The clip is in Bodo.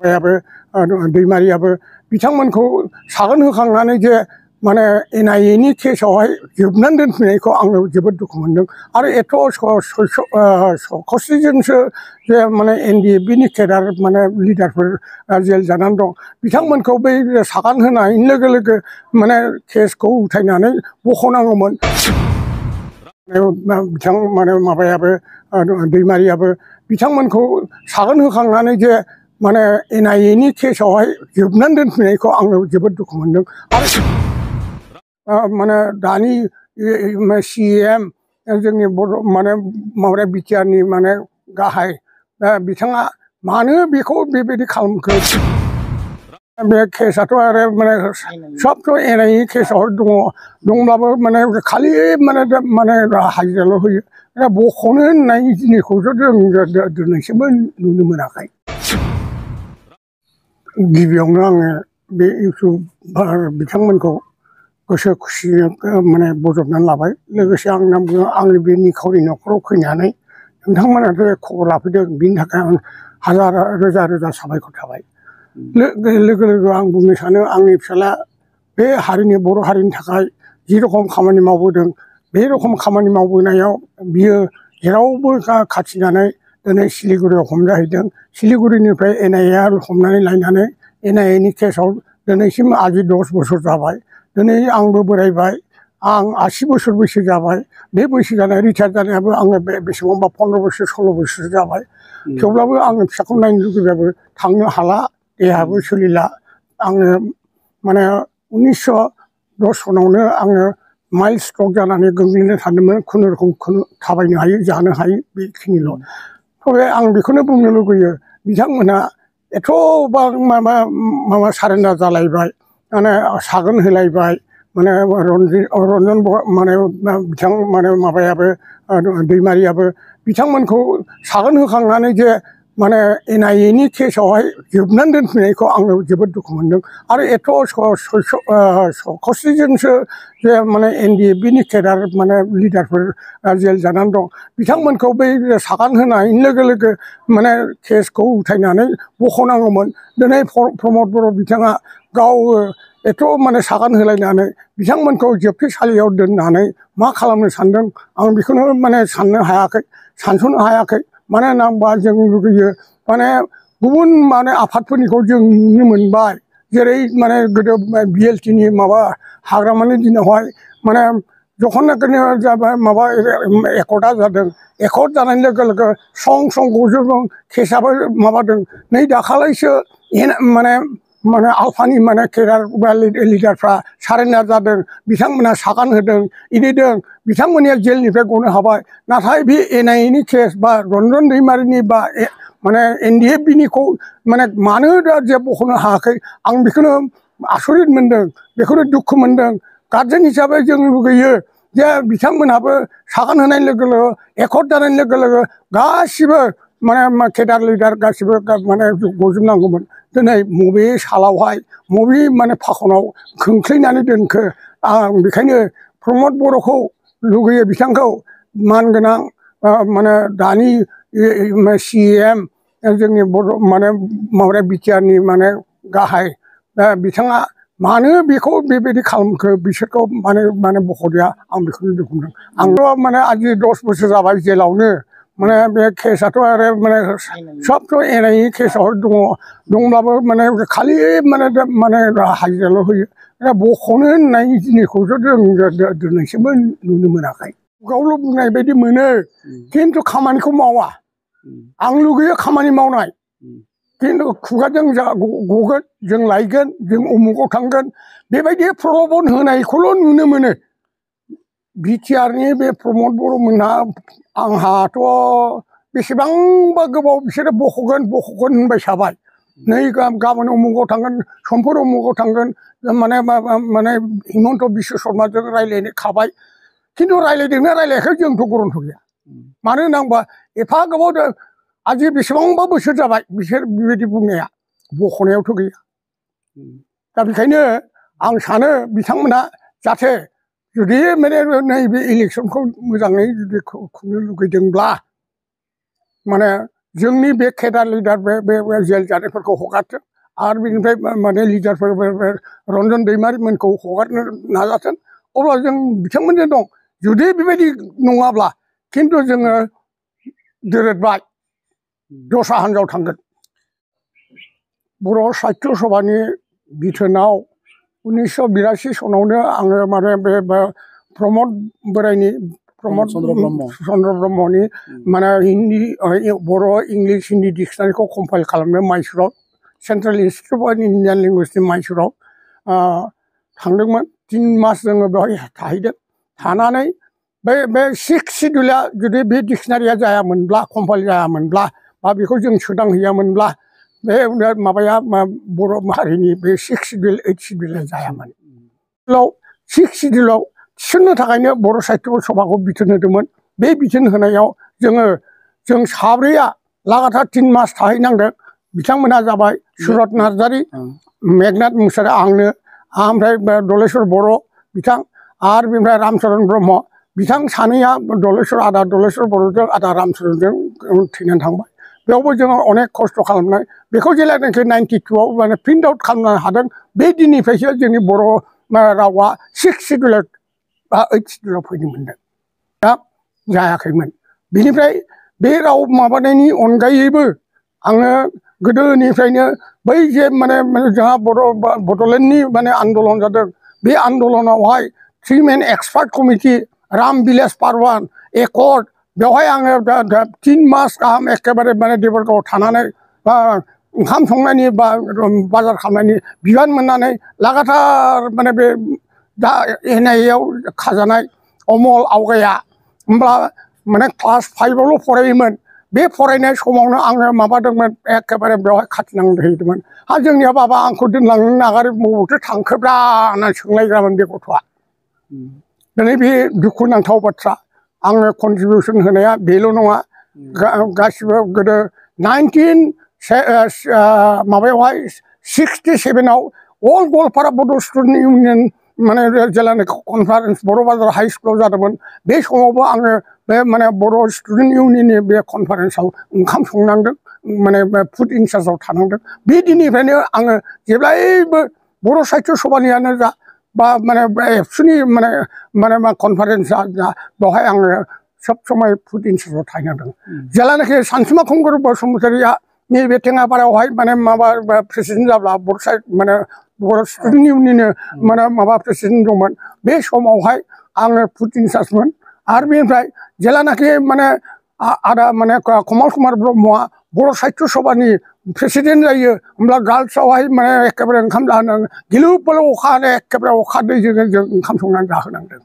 दैमारियाबो बिथांमोनखौ सागोन होखांनानै जे माने एनआइएनि केसआवहाय जोबनानै दोनफिननायखौ आङो जोबोद दुखु मोनदों आरो एथ' खस्थिजोंसो जे माने एनडिएफबिनि केडार माने लिडारफोर जेल जानानै दं बिथांमोनखौ बै सागान होनायनि लोगो लोगो माने केसखौ उथायनानै बख'नांगौमोन बिथां माने माबायाबो दैमारियाबो बिथांमोनखौ सागोन होखांनानै जे माने एनआइएनि केसआवहाय जोबनानै दोनफिननायखौ आङो जोबोद दुखु मोनदों आरो माने दानि सिएम जोंनि बर' माने माबाया बिटिआरनि माने गाहाय बिथाङा मानो बेखौ बेबायदि खालामखो बे केसआथ' आरो माने सबथ' एनआइए केसआव दंब्लाबो माने खालि माने हाजिराल' होयो बख'नो होननाय जिनिसखौथ' जों दिनैसिमबो नुनो मोनाखै गिबियावनो आङो बे इउटुबार बिथांमोनखौ गोसो खुसियै माने बजबनानै लाबाय लोगोसे आंनि बे निखावरि न'खराव फैनानै नोंथांमोनाथ' खबर लाफैदों बिनि थाखाय आं हाजार रोजा रोजा साबायखर थाबाय लोगो लोगो आं बुंनो सानो आंनि फिसाला बे हारिनि बर' हारिनि थाखाय जेरखम खामानि मावबोदों बे रखम खामानि मावबोनायाव बियो जेरावबो खाथिनानै दिनै सिलिगुरियाव हमजाहैदों सिलिगुरिनिफ्राय एनआइएआ हमनानै लायनानै एनआइएनि केसआव दिनैसिम आजि 10 बोसोर जाबाय दिनै आंबो बोरायबाय आं 80 बोसोर बैसो जाबाय बे बैसो जानाय रिटायार जानायाबो आङो बेसेबांबा 15 बोसोर 16 बोसोर जाबाय थेवब्लाबो आङो फिसाखौ नायनो लुगैबाबो थांनो हाला देहाबो सोलिला आङो माने 1910 सनावनो आङो माइल्ड स्ट्रक जानानै गोग्लैना थादोंमोन खुनुरुखुम थाबायनो हायो जानो हायो बेखिनिल' थेवबो आं बेखौनो बुंनो लुगैयो बिथांमोनहा एथ'बां माबा सारेन्डार जालायबाय माने सागोन होलायबाय माने रन्जन माने बिथां माने माबायाबो दैमारियाबो बिथांमोनखौ सागोन होखांनानै जे माने एनआइएनि केसआवहाय जोबनानै दोनफिननायखौ आङो जोबोद दुखु मोनदों आरो एथ' खस्थिजोंसो जे माने एनडिएफबिनि केडार माने लिडारफोर जेल जानानै दं बिथांमोनखौ बै सागान होनायनि लोगो लोगो माने केसखौ उथायनानै बख'नांगौमोन दिनै प्रमद बर' बिथाङा गाव एथ' माने सागान होलायनानै बिथांमोनखौ जोबथेसालियाव दोननानै मा खालामनो सानदों आं बेखौनो माने साननो हायाखै सानस'नो हायाखै मानो होनना बुंबा जों लुगैयो माने गुबुन माने आफादफोरनिखौ जों नुनो मोनबाय जेरै माने गोदो बिएलटिनि माबा हाग्रामानि दिनावहाय माने जखननाखिनो जाबाय माबा एकर्डआ जादों एकर्ड जानाय लोगो लोगो सं गजोबदों केसआबो माबादों नै दाखालैसो माने आलफानि माने केडार लिडारफ्रा सारेन्डार जादों बिथांमोनहा सागान होदों इदिदों बिथांमोननिया जेलनिफ्राय गनो हाबाय नाथाय बे एनआइएनि केस बा रन्जन दैमारिनि बा माने एनडिएफबिनिखौ माने मानो दा जे बख'नो हायाखै आं बेखौनो आसरित मोनदों बेखौनो दुखु मोनदों गार्जेन हिसाबै जों लुगैयो जे बिथांमोनहाबो सागान होनाय लोगो लोगो एकर्ड जानाय लोगो लोगो गासिबो माने केडार लिडार गासिबो माने गजोबनांगौमोन दिनै बबे सालावहाय बबे माने फाखनाव खोख्लैनानै दोनखो आं बेखायनो प्रमद बर'खौ लुगैयो बिथांखौ मानगोनां माने दानि सिएम जोंनि बर' माने माबाया बिटिआरनि माने गाहाय बिथाङा मानो बेखौ बेबायदि खालामखो बिसोरखौ माने बख'दिया आं बेखौनो दुखु मोनदों आंथ' माने आजि 10 बोसोर जाबाय जेलावनो माने बे केसआथ' आरो माने सबथ' एनआइए केसआव दंब्लाबो माने खालि माने हाजिराल' होयो बख'नो होननाय जिनिसखौथ' जों दिनैसिमबो नुनो मोनाखै गावल' बुंनाय बायदि मोनो खिन्थु खामानिखौ मावा आं लुगैयो खामानि मावनाय खिन्थु खुगाजों गगोन जों लायगोन जों उमुगाव थांगोन बेबायदि प्रल'बन होनायखौल' नुनो मोनो बिटिआरनि बे प्रमद बर'मोनहा आंहाथ' बेसेबांबा गोबाव बिसोरो बख'गोन होनबाय थाबाय नै गाबोन उमुगाव थांगोन समफोर उमुगाव थांगोन माने हिमन्त बिश्व शर्माजों रायज्लायनो खाबाय खिन्थु रायज्लायदोंना रायज्लायाखै जोंथ' गरन्थ' गैया मानो होनना बुंबा एफा गोबाव आजि बेसेबांबा बोसोर जाबाय बिसोर बेबायदि बुंनाया बख'नायावथ' गैया दा बेखायनो आं सानो बिथांमोनहा जाहाथे जुदि माने नैबे इलेक्सनखौ मोजाङै जुदि खुंनो लुगैदोंब्ला माने जोंनि बे केडार लिडार बे जेल जानायफोरखौ हगारथों आरो बिनिफ्राय माने लिडारफोर रन्जन दैमारिमोनखौ हगारनो नाजाथों अब्ला जों बिथांमोनजों दं जुदि बेबायदि नङाब्ला खिन्थु जोङो दोरोदबाय दस्रा हान्जायाव थांगोन बर' साहित्य सभानि बिथोनाव 1982 सनावनो आङो माने बे प्रमद बोराइनि प्रमद चन्द्र ब्रह्मनि माने हिन्दी बर' इंलिश हिन्दी डिक्सनारिखौ कम्पाइल खालामनो माइसुराव सेन्ट्रेल इन्स्टिटिउट अफ इन्डियान लेंगुवेजनि माइसुराव थांदोंमोन 3 मास जोङो बेवहाय थाहैदों थानानै बे 6 शिड्युला जुदि बे डिक्सनारिया जायामोनब्ला कम्पाइल जायामोनब्ला बा बेखौ जों सोदांहैयामोनब्ला बे माबाया बर' माहारिनि बे 6 शिड्युल 8 शिड्युला जायामोन 6 शिड्युलाव थिसननो थाखायनो बर' साहित्य सभाखौ बिथोन होदोंमोन बे बिथोन होनायाव जों साब्रैया लागातार 3 मास थाहैनांदों बिथांमोनहा जाबाय सुरत नार्जारी मेघनाथ मुसाहारि आंनो ओमफ्राय दलेश्वर बर' बिथां आरो बेनिफ्राय रामचरण ब्रह्म बिथां सानैया आदा दलेश्वर बर'जों आदा रामचरणजों थैनानै थांबाय बेयावबो जोङो अनेक खस्थ' खालामनाय बेखौ जेब्लानाखि 92आव माने प्रिन्ट आउट खालामनो हादों बे दिननिफ्रायसो जोंनि बर' रावा 6 शिड्युल बा 8 शिड्युलाव फैनो मोनदों दा जायाखैमोन बिनिफ्राय बे राव माबानायनि अनगायैबो आङो गोदोनिफ्रायनो बै जे माने जोंहा बड'लेण्डनि माने आन्दलन जादों बे आन्दलनावहाय 3 main expert committee Ram Bilas Paswan accord बेवहाय आङो 3 मास गाहाम एखेबारे माने देबरगावआव थानानै बा ओंखाम संनायनि बा बाजार खालामनायनि बिबान मोननानै लागातार माने बे दा NIA आव खाजानाय अमल आवगाया होमब्ला माने क्लास 5आवल' फरायोमोन बे फरायनाय समावनो आङो माबादोंमोन एखेबारे बेवहाय खाथिनांहैदोंमोन हा जोंनिया बाबा आंखौ दोनलांनो नागारै बबावथो थांखोब्रा होननानै सोंलायग्रामोन बे गथ'आ दिनै बे दुखुनांथाव बाथ्रा आङो कन्ट्रिबिउसन होनाया बेल' नङा गासिबो गोदो माबायावहाय 67आव अल गवालपारा बड' स्टुडेन्ट इउनियन माने जेलानाखि कनफारेन्स बर' बाजार हाइ स्कुलाव जादोंमोन बे समावबो आङो बे माने बर' स्टुडेन्ट इउनियननि बे कनफारेन्सआव ओंखाम संनांदों माने फुड इनचार्जआव थानांदों बे दिननिफ्रायनो आङो जेब्लायबो बर' साहित्य सभानियानो जा बा माने एबसुनि माने कनफारेन्सआ जा बेवहाय आङो सब समय फुड इनचार्जआव थाहैनांदों जेलानाखि सानसुमा खुंगुर बसुमतारिया नैबे टेङापारायावहाय माने माबा प्रेसिडेन्ट जाब्ला माने बर' स्टुडेन्ट इउनियननि माबा प्रेसिडेन्ट दंमोन बे समावहाय आङो फुड इनचार्जमोन आरो बेनिफ्राय जेलानाखि माने आदा माने कमल कुमार ब्रह्मआ बर' साहित्य सभानि प्रेसिडेन्ट जायो होमब्ला गार्लसआवहाय माने एखेबारे ओंखाम जाहोनांगौ गिलु बालु अखा हानाय एखेबारे अखा दैजों जों ओंखाम संनानै जाहोनांदों